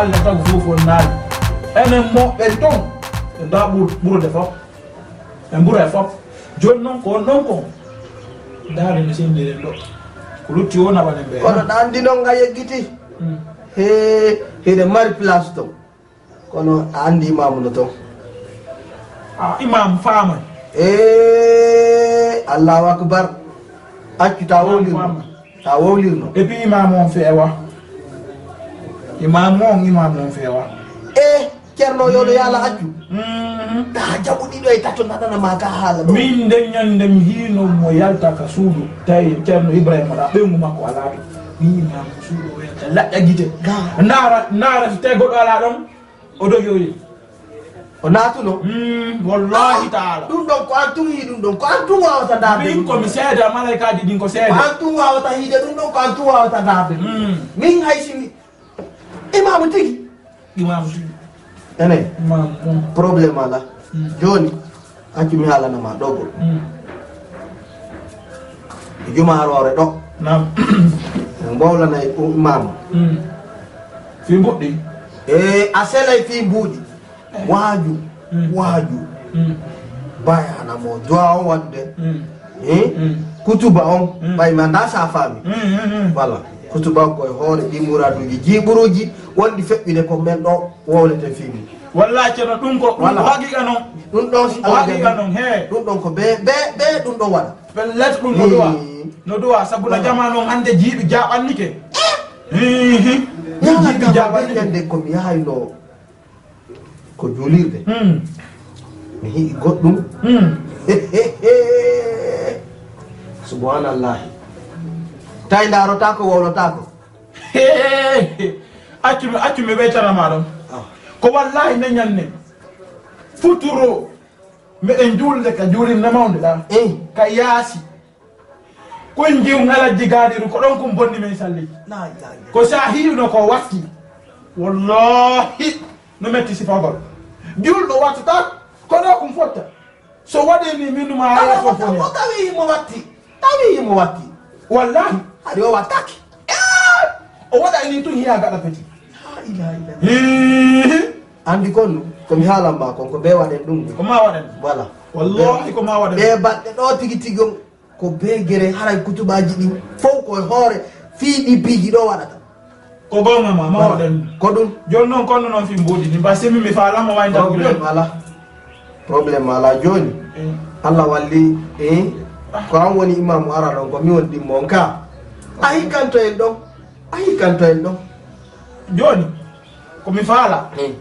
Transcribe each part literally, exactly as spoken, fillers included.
Allah tagu fof on naali. Enen moɓɓen ton. Ɓe nda ɓur-, ɓurde fof. Ɓe ɓura e fof. Jooni noon ko on ɗon ko. Ndaare no senndiren ɗo. Ko lutti o naɓanen ɓe. Kono ɗa anndi noon nga yeggiti. Mm. He, hiɗen mari place ton. Kono a anndi imaamu no ton. Ah, imaamu faamay. Eh, Allahu Akbar. Accu ta wowlirno. Faamay. Ta wowlirno. Et puis imaamu on feewa. Imaamu on, imaamu on feewa. Eh, Ceerno yo no yaala accu. Mhm. Ta jaɓu ɗiɗo e tato naɗana ma ka haala ɗo. Min nden ñande mi hiino mo yalta ka suudu. Tawi Ceerno Ibrahima ɗa ɓeyngu makko alaa ɗo. Mi imaamu suudu o yalta laƴƴa gite. Ga. Ndaara, ndaara so tawi goɗɗo alaa ɗon. O dogi o yehi. O naatuno? Mm, wallahi taala. Ɗum ɗon ko an tun yii ɗum ɗon. Ko an tun wawata ndaarde ɗum. Min ko mi seeda, malaykaaji ɗin ko seeda. Ko an tun wawata yiide ɗum ɗon, ko an tun wawata ndaarde ɗum. Mm. Min hay si mi, imaamu tigi. Imaamu tigi. Ene? Imaamu, mm. Problème ala. Mm. Jooni, accu mi haalana ma ɗo goɗɗum. Mm. E juma haroore ɗo. Naam. En mbowlanay ɗum imaamu. Mm. Fii mbuɗɗi? E a selay fii mbuuɗi. Waaju, mm, waaju. Mm. Bay hana mo du'a on waɗude. Mm. Eh? Mm. Kutuba on, mm, bay mi annda sa faami. Mm, mm, mm. Voilà. Kutuba on koye hoore ɗi muraaduuji jiiɓuruuji wonɗi feƴƴude ko men ɗo wowleten fii mum. Wallahi, Ceerno, ɗum ko, ɗum ko, voilà, haqiqa non. Ɗum ɗon si ko Allah haqiqa jaɓi, non, he. Ɗum ɗon ko be, be, be ɗum ɗon waɗa. Pellet ɗum ko du'a. Mm. No du'a, sabu no, voilà, jamaanu on hannde jiiɓi jaaɓannike. Hihi. Yala jiiɓi kama jaaɓannike. Be ñande ko mi yahaynoo ko juulirde. Hmm. Mi hi'i goɗɗum. Hmm. Subhanallahi. Tawi ndarotaako, wowlotaako. Accu mi, accu mi ɓeytana ma ɗon. Ah. Ko wallahi ne ñanne. Futuro. Meɗen juulde ka juulirde mawnde ɗa. Eh. Ka yaasi. Ko njiw ŋalajji gaadiru, ko ɗon kum bonni men salli. La ilaha illallah. Ko sa hiwno ko watti. Wallahi, no metti sifagol. Julɗo wattata, ko ɗo kum fotta. So waɗi ni min ma ala ko foni. O tawi mo watti. Tawi mo watti. Wallahi. Hari o wattaki. Eh, o waɗa ni tun hiya gaɗa feti. La ilaha illallah. Hihi. Andi kon, ko mi haalan ma kon, ko be waɗen ɗum. Ko ma waɗen. Voilà. Wallahi, ko ma waɗen. Ɓe baɗɗe ɗo tigi tigi on. Ko be gere haray kutubaaji ɗin fow ko e hoore fii ɗi piiji ɗo waɗata. Ko goonga ma, ma waɗen. Ko ɗum. Jooni noon, kono noon fii mbuuɗi ɗin, parce que min mi faalaa mo waynta ko problème jooni. Ala. Problème ala jooni. Eh. Allah walli, eh? Ah. Ko an woni imaamu ara ɗon, ko mi woni ɗimmo on ka. A hikkanto en ɗon. A hikkanto en ɗon. Jooni, ko mi faala. Hmm.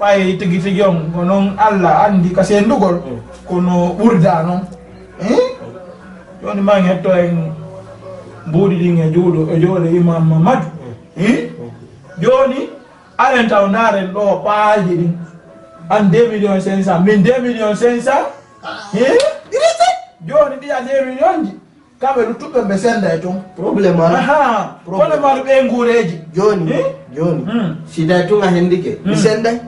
Ɓay tigi tigi on, ko noon Allah anndi ka senndugol, hmm, kono ɓurda noon. Eh? Jooni, maa en hetto en mbuuɗi ɗin e juuɗo, e juuɗe Imam Mamadu. Hmm. Eh? Hmm. Jooni, aren taw ndaaren ɗo paalji ɗin. An deux millions cinq cent, min deux millions cinq cent. Eh? Jooni, ɗi a deux millions ji. Kamɓe luttuɓe ɓe sennday toon. Problème ala. Ahaa. Problème. Kono maɗo ɓe nguureeji. Jooni, eh? Jooni. Hmm. Si tawi tun a hendike, mi, hmm, sennday.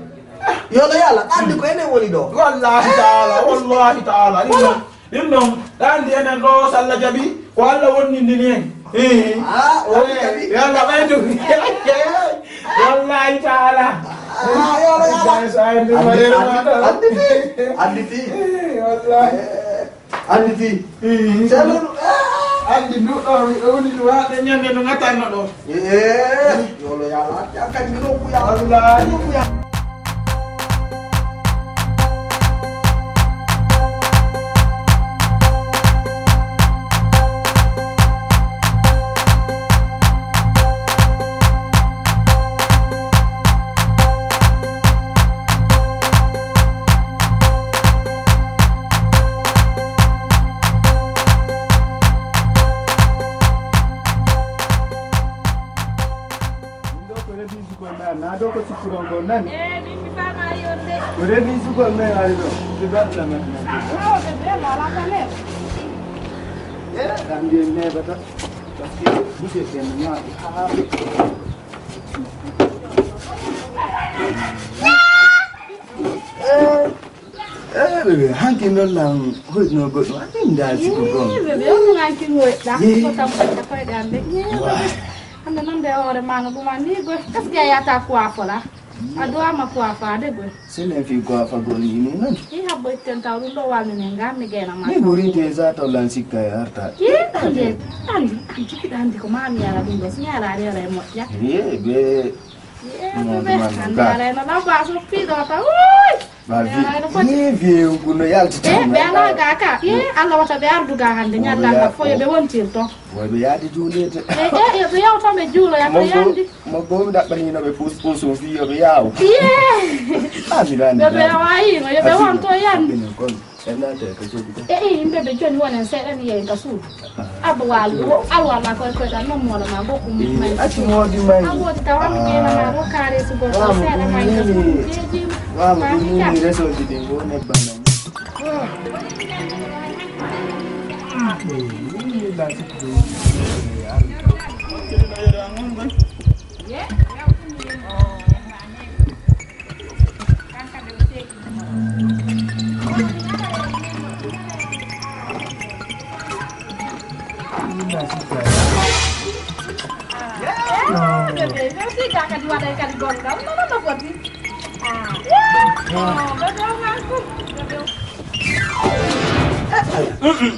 Yo Allah yo Allah, anndi ko enen woni ɗo. Wallahi taala, wallahi taala. Ɗin noon, ɗin noon, ɗa anndi enen ɗo, so Allah jaɓi, ko Allah wonnindini en. Eh. Ah, o jaɓi. Yo Allah ɓeydu. Wallahi taala. Ah, yo Allah yo Allah. Anndi, anndi, anndi fii. Anndi fii. Eh, wallahi. Eh. Anndi fii. Ii. Ceerno, eh, anndi ndu ɗo, miɗo woni ɗum haa ɗe ñande no ŋatanno ɗo. Eh, yo Allah yo Allah acca kadi mi nokku ya Allah. Wallaahi. Nokku ya. Ɗum ɗo ko remise ko mbaɗa, na ɗo ko sippuron ko nani? Eh, min mi faamaali on de. Ko remise ko men ari ɗo. Ɓe mbaɗa la maintenant. Oh, ɓe mbiya la la kanel. Eh, ɗam mbiyen neɓata. Parce que boucher ken ñaaɗi haa. Eh, bébé, hanki noon lan hoyɗino goɗɗum. A min ndaal siko gom. Ii, bébé, on ɗum hanki hoyɗa. Ii. Ko tan ko koyɗe am de. Ii, bébé. Hannde noon de hoore ma no ɗum an ni goy. Est-ce que a yahata coiffeur a? A duwama ko a faade goy. Selen fi ko a fagol ni ni nan. Ki habbo itten taw ɗum ɗo walni ne ngam mi gena ma. Ni buri te za to lan sikka ya arta. Ki ande ande jiki ande ko ma mi yara ɗum ɗo si yara rera e moƴƴa. Ye be. Ye be ande yara no la ba so fi ɗo ta. Uy. Ba vi. Ye vie ko no yalti. E be ala ga ka. Ye Allah wata be ardu ga hande nyalla ga fo ye be wontirto. Woy ɓe yaadi juuleede. E e yo ɓe yawta ɓe juuloya ɓe yandi. Mo goo mi ɗaɓɓaniino ɓe puus puus o fii yo ɓe yaaw. Yee. Ah, mi nani. Ɓe ɓe wayiino yo ɓe wonto yandi. Ɓe kon. Ɓe naate ka suudu ko. E e yimɓe ɓe joni wonen seeɗa mi yehi ka suudu. Abba wallu alwala koye koye ɗan non moolo ma gokku mai. Acci moodi mai. A woodi tawa mi ɓeena ma ɗo kaare sugol ko seeɗa mai ka suudu jeejiima. Wama ɗum ni resoji ɗin ko nebban.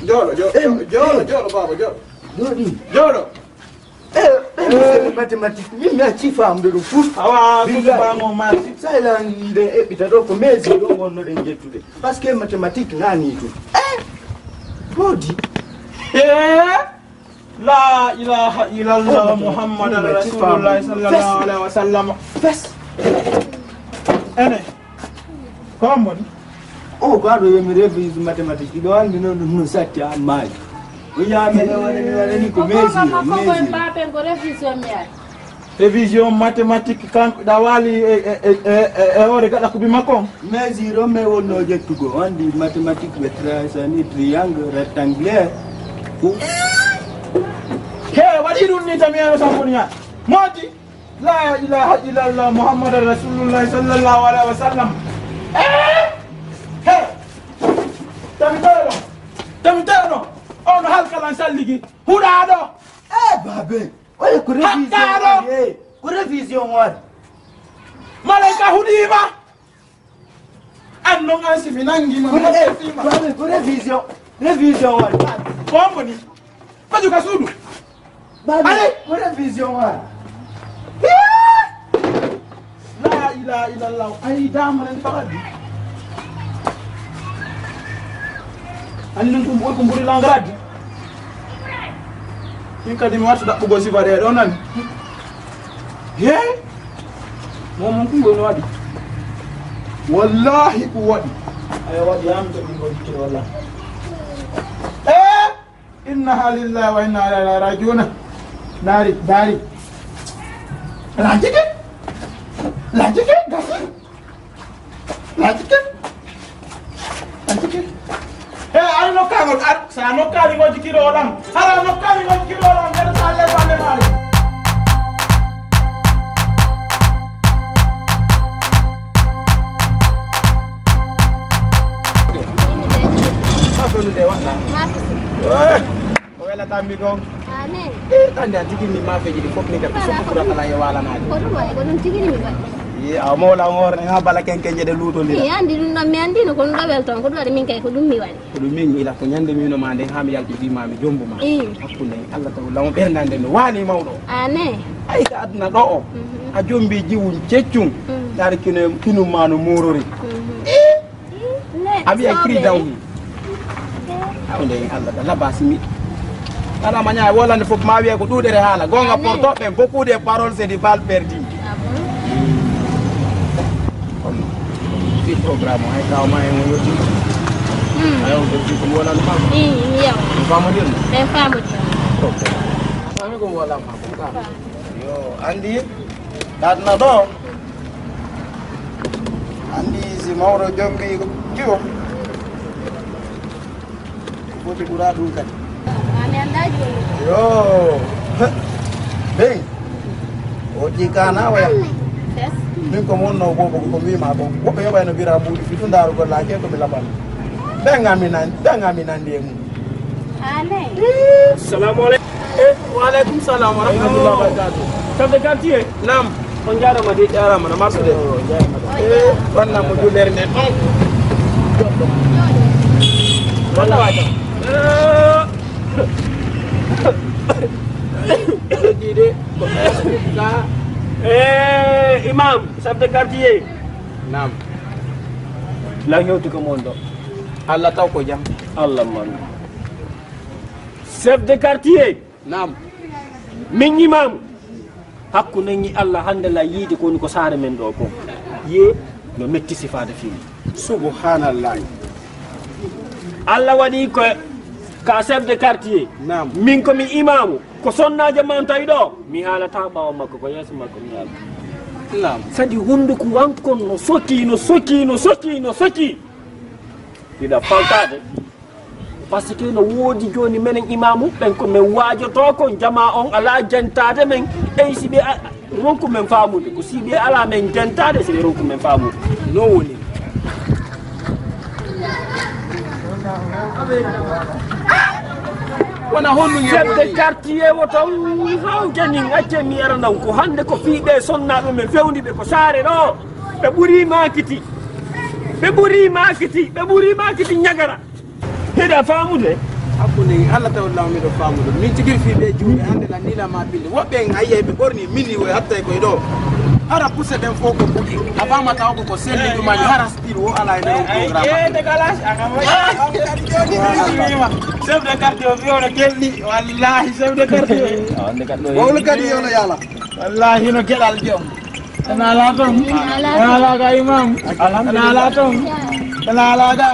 Jooɗo, jooɗo, jooɗo, jooɗo, baaba, jooɗo. Jooɗi. Jooɗo. Eh, eh, monsieur le mathématique, min mi acci famde ɗum fof. Awa, billahi. Ko bamo ma. Sa ila nde eɓɓita ɗo ko mesi ɗo wonnoɗen ƴettude. Parce que mathématique nani ɗum. Eh, woodi. Eh, la ilaha illallah, Muhammadan Rasulullah sallallahu alaihi wasallam. Fes. Ene. Ko on woni? O ko aɗo yomi révise mathématique, ɗo anndi noon ɗum no satti an maaji. O yaa meɗa waɗa mi waɗani ko mesure, mesure. Bapen ko révision mi ari. Révision mathématique kanko ɗa waali e e e e e hoore gaɗa kubi makko on. Mesure on me wonno ƴettugo, anndi mathématique ɓe tracani triangle rectangulaire. He waɗi ɗum ni tami eno samponiya. Moodi. La ilaha illallah Muhammadan Rasulullah sallallahu alaihi wasallam. Eh! He! Tamitoɗo! Tamitoɗo! Ono halkalan salligi. Huɗaɗo! Eh, babe! Oye ko révision. Haɗɗaɗo! Waɗi, eh. Ko révision waɗi. Malaika huɗima. An non an si mi nangi ma. Ko révision, révision waɗi. Ko on woni? Baju ka suudu. Baju. Allez. Ko révision waɗi. La ilaha illallah. Ay dama nan tawadi. An nan ko ko mburi langradi. Min kadi mi watti ɗaɓɓugol sifa ɗe ɗo nani. He? Momon kun woni waɗi. Wallahi ko waɗi. Ayo waɗi yam to ɗum waɗi to walla. Eh! Inna lillahi wa inna ilaihi rajiuna. Dari, dari. Lajike. Lajike, gasi. Lajike. Lajike. Eh, ar nokkaangol, ar, sa nokkaali ngo jikiro ɗam. Hara nokkaali ngo jikiro ɗam, nder sa le bande maali. Ko welatammi ko. Amin. Eh, tande a tigi mi ma feji ɗi fof ni ka so ko ɓurata la e walanaade. Ko ɗum waɗi, ko ɗum tigi ni mi waɗi. Yi a mawla on hoore ha bala kenkenje ɗe luutondira. Mi andi ɗum ɗon, mi andi no ko ɗum ɗo welton, ko ɗum waɗi min kay ko ɗum mi waɗi. Ko ɗum min ila ko ñande mi no ma nden ha mi yalti fi ma mi jombu ma. Ii. Hakkunde Allah taw law ɓernande no wani mawɗo. Amin. Ay ka aduna ɗo o. Mhm. A jombi jiwun ceccun. Mhm. Dari kinu kinu ma no morori. Mhm. Ii. Ami e cri daw mi. Awnde en Allah da labasi mi. Ala ma ñaa wolande fof ma wiye ko ɗuuɗere haala. Gonga porto ɓen beaucoup de parole c'est des balles perdues. Kono fi programme o hay kaw ma en o yotti. Ay on ko fi ko wolande ma. Ii, mi yaw. Famadir. Ɓen famodi. Ami ko wolama ko ka. Yo andi. Aduna ɗo. Anndi si mawɗo jombi jiwo. Ko foti ɓura ɗum kadi. Ami anndaa jiwo. Yo. Hey. O jikana waya. Yes. Min ko wonno bobo ko mbima ko. Woɓɓe yoɓayno bira mbuɗi fitu ndaarugol laake ko mi laɓan. Ɓen ngami nan, ɓen ngami nandi e mum. Amin. Salamu alaikum. Eh, wa alaikum salam wa rahmatullahi wa barakatuh. Carte d'identité? Naam. On njaaraama de. Jaaraama no marsude. Eh, wanna mo jullere nden. Walla waajo. Jogii de. Ko ka. Eh, imam, chef de quartier. Naam. Lan hewti ko mon ɗo? Allah taw ko jam. Allah man. Chef de quartier. Naam. Min imam. Hakkunde ñi Allah hannde la yiide ko woni ko saare men ɗo ko. Ye. No metti sifaade fii. Subhanallah. Allah waɗi ko ka chef de quartier. Naam. Min ko mi imamu. Ko sonnaajo man tawi ɗo. Mi haalata ɓaawo makko, ko yeeso makko mi haala. Naam. Sadi hunduko wankon no soki, no soki, no soki, no soki. Hiɗa faltaade. Par ce que no woodi jooni menen imaamu ɓen ko men waajoto kon jamaa on alaa jentaade men. Ey si ɓe a-, ronku men faamude, ko si ɓe alaa men jentaade si ɓe ronku men faamude. No woni? Wona honɗum e chef de quartier woto haw janin acce mi ara ndaw ko hannde ko fii ɓe sonnaaɓe men fewndi ɓe ko saare ɗo. Ɓe ɓuri maakiti. Ɓe ɓuri maakiti. Ɓe ɓuri maakiti ñagara. Hiɗa faamude? Hakkunde en Allah taw law miɗo faamude. Min tigi fii ɓe juuɗe hannde lan nila ma pille. Woɓɓe en ayyay ɓe ɓorni mini woy hattay koy ɗo. Hara kuse ɗen fof ko buɗi. A faamata ko ko selli ɗumani hara stil wo ala e nder on programme. Chef de quartier o wiyono kelɗi. Wallahi chef de quartier. Wowlo kadi yono yala. Wallahi no keɗal jom. Tana ala toon. Tana ala ga imam. Tana ala toon. Tana ala ga.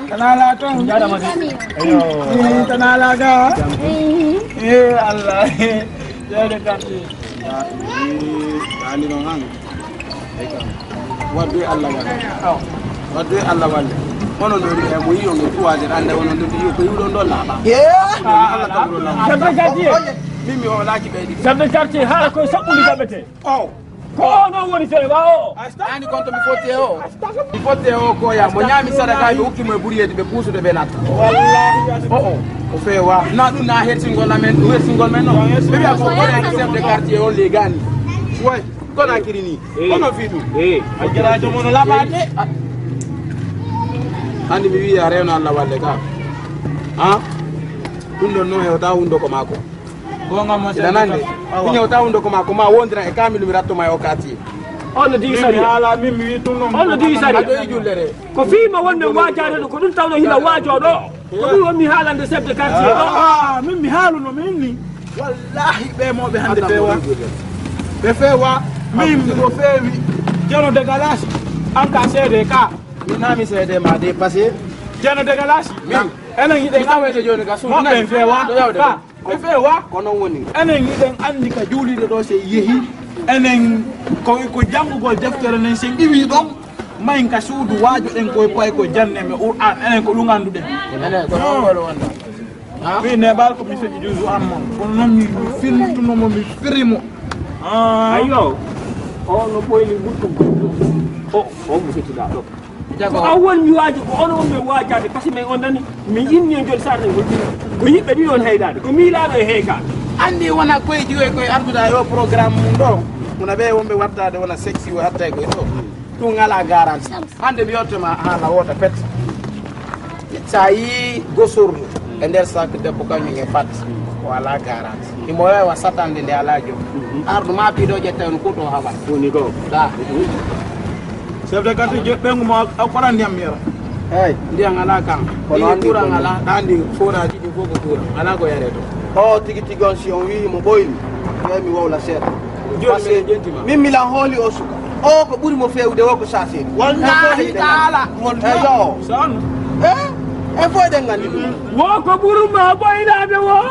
Tana ala toon. Tana ala ga. Eh, Allah. Jere kati. Ani no han. Waddu e Allah walle. Waddu e Allah walle. Onon ɗo e mo yiyo ngo tuwaade ande onon ɗo yiyo ko yiwɗon ɗo laaɓa. Ah, Allah taw ɗo laaɓa. Chef de quartier. Min mi hoolaaki ɓeydi. Chef de quartier, haala koye saɓɓude jaɓete. Oh. Ko o noon woni feewa o. Ani kon to mi fotti e o. Mi fotti e o ko ya mo ñaami sadaka ɓe hokki mo e buriyeedi ɓe puusude ɓe natta. Wallahi. O o. O feewa. Na ɗum na hersingol amen, ɗum hersingol men noon. Ɓe wiya ko koreani chef de quartier on le gani. Way, kono akiri ni. Eh. Kono fii ɗum. Eh. A jaraajo mono laɓaade. Andi mi wiya rewno Allah walle ka. Ha? Ɗum ɗon noon hewta hundo ko maako. Gonga mo. Ina nande. Awa. Miño taw ndo ko ma, ko ma wondira e kamin mi ratto ma e o kati. On no diwi sariya. Ala min mi wi tun non. On no diwi sariya. Aɗo e jullere. Ko fii ma wonde waajaade ɗo, ko ɗum tawno hina waajoo ɗo. Ko ɗum wonmi haalande chef de quartier ɗo. Ah, min mi haaluno min ni. Wallahi ɓe mawɓe hande feewa. Ɓe feewa. Min miɗo feewi. Jeno de galasi. An ka seede ka. Mi nami seede ma de passé. Jeno de galasi. Min. Enen yiɗen awede joni ka suudu. Moɓɓe feewa. Ɗo yawde ka. Ko feewa. Ko noon woni. Enen hiɗen anndi ka juuliiɗo ɗo, si yehi, enen ko, ko janngugol deftere nden, si iwi ɗon, mayin ka suudu waajo ɗen, koye paye ko janne men Qur'an, enen ko ɗum annduɗen. Enen ko noon woni wonde. Ha? Mi nebal ko mi feƴi juusu am mon. Kono noon mi, mi fintuno mo, mi firi mo. Ah. Ayyo. O no ɓoyli ɓuttu. O, o mo fettuɗaa ɗo. Ko an won mi waaji, ko on won mi waajaade, parce que min on nani, mi inni en joni sarde ngol. Ko yiɓɓe ɗiɗon heydaade, ko miilaaɗo e heykaade. Anndi wona koye jiwo e koye arduda e o programme mum ɗo. Wona ɓe wonɓe wattaade wona sexy o hattay koye ɗo. Ɗum alaa garanti. Hannde mi yottoma haala wota pet. Sa yi gosor e nder sak debbo kañum e fat. Ko alaa garanti. Imo weewa satande nde alaa jom. Ardu ma piɗo ƴetta on kuto haɓa. Woni ko. Da. Chef de quartier, je ɓengu mo a, a koɗa ndiyam mi yara. Eyi. Ndiyam alaa kan. Kono anndi courant alaa, ɗa anndi forage ɗi fof ko courant. Alaa ko yaree to. O tigi tigi on si on wii mo ɓoyni, ɓe mi wowla seeɗa. Jooni parce que min ƴenti ma. Min milan hooli o suka. O ko ɓuri mo feewde o ko saseri. Wallahi taala. Eyo. San. E? E fof eɗen nganndi ɗum. Wo ko ɓuri ma ɓoynaade wo.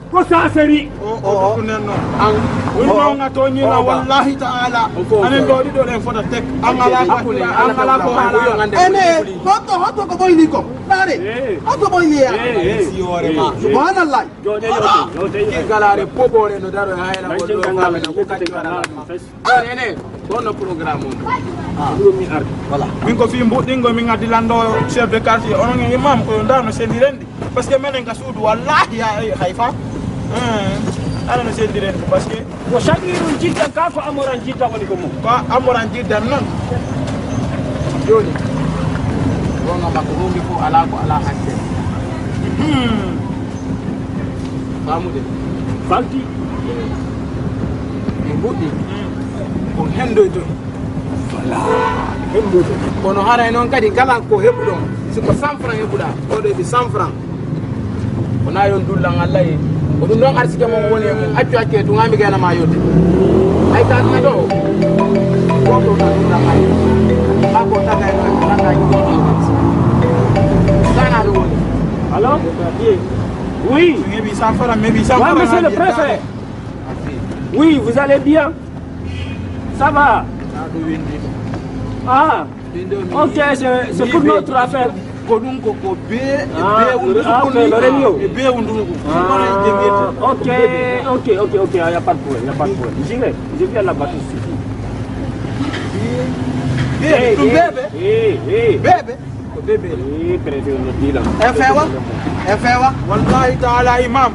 Ko saseri. O, o, o, ko nenno. An. Woni o, ma nga toñi la, o, wallahi taala. O, ko, anen ɗo ɗiɗo ɗen fota tek. An ala ko, an ala ko haala. Ene, hoto, hoto ko ɓoyni ko. Ɗaare. Eh. Hoto ɓoyni ya. Eh, eh. Si hoore ma. Subhanallah. Jooɗe yewte, yewte. Ki galaare poɓore no daro e hayla ngol ɗo faamina ko kadi waɗa. Ɗon ene, ɗon no programme on. Ah. Ɗum mi arde. Voilà. Min ko fii mbuɗɗingo min addi lanndo chef de quartier. Onon e imam ko yo ndaar no selli rendi. Parce que menen ka suudu wallahi ya, eh, hay fa. Eh. Ala no sendiren ko, parce que ko shaqiirun jiddan ka, ko amoran jiddan woni ko mum. Ko amoran jiddan non. Joni, gonga makko, huunde fof alaa ko alaa hakke. Hmm. Faamude? Falti. Min mbuɗɗi. Hmm. Ko hendoyto. Voilà. Hendoyto. Kono haray noon kadi, kala ko heɓuɗon, si ko cent francs heɓuɗaa, oɗo heɓi cent francs. Wonaa yo dullal ngal laye. Ko ɗum ɗon arsike mon woni e mum. Accu, accu, e tun, haa mi gayna ma yodde. Ay, ka ɗum ɗo. Ko ɗo tan ɗum ɗon ay. Haa ko tagay ɗo, tagay ɗo. Kana ɗo woni. Allô? Oui. Mi heɓi cent francs, mi heɓi cent francs. Ouais, monsieur le préfet. Oui, vous allez bien? Ça va? Ah, ok, c'est, c'est pour notre affaire. Ko ɗum ko, ko bee, e ah, bee wondudu ah, ok, ko ni. Lorenzo. E bee wondudu ko. Ah, ok, ok, ok, ok, il y a pas de problème, il y a pas de problème. J'y vais, je viens là-bas tout de suite. Bee, eh, ɗum eh, bee ɓe? Eh, eh. Bee ɓe? Ko bee ɓe. Eh, préfet, on a dit là. E feewa? E feewa? Wallahi taala, imam.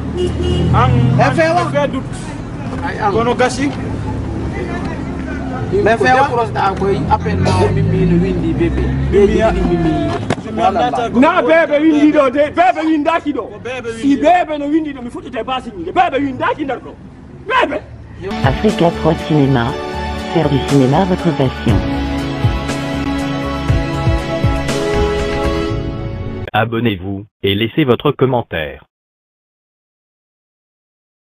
An, e feewa? An, e fee dut. Ay, an. Kono gasi. Mais feewa? Décroche ɗa koy appel ma o, min mi no windi bee ɓe. Min mi ya-, min mi. Na bee ɓe windi ɗo de, bee ɓe windaki ɗo. Ko bee ɓe windi. Si bee ɓe no windi ɗo, mi fuɗɗitay basi winde. Bee ɓe windaki nder ɗo. Bee ɓe. Africa trois Cinéma, faire du cinéma votre passion. Abonnez-vous et laissez votre commentaire.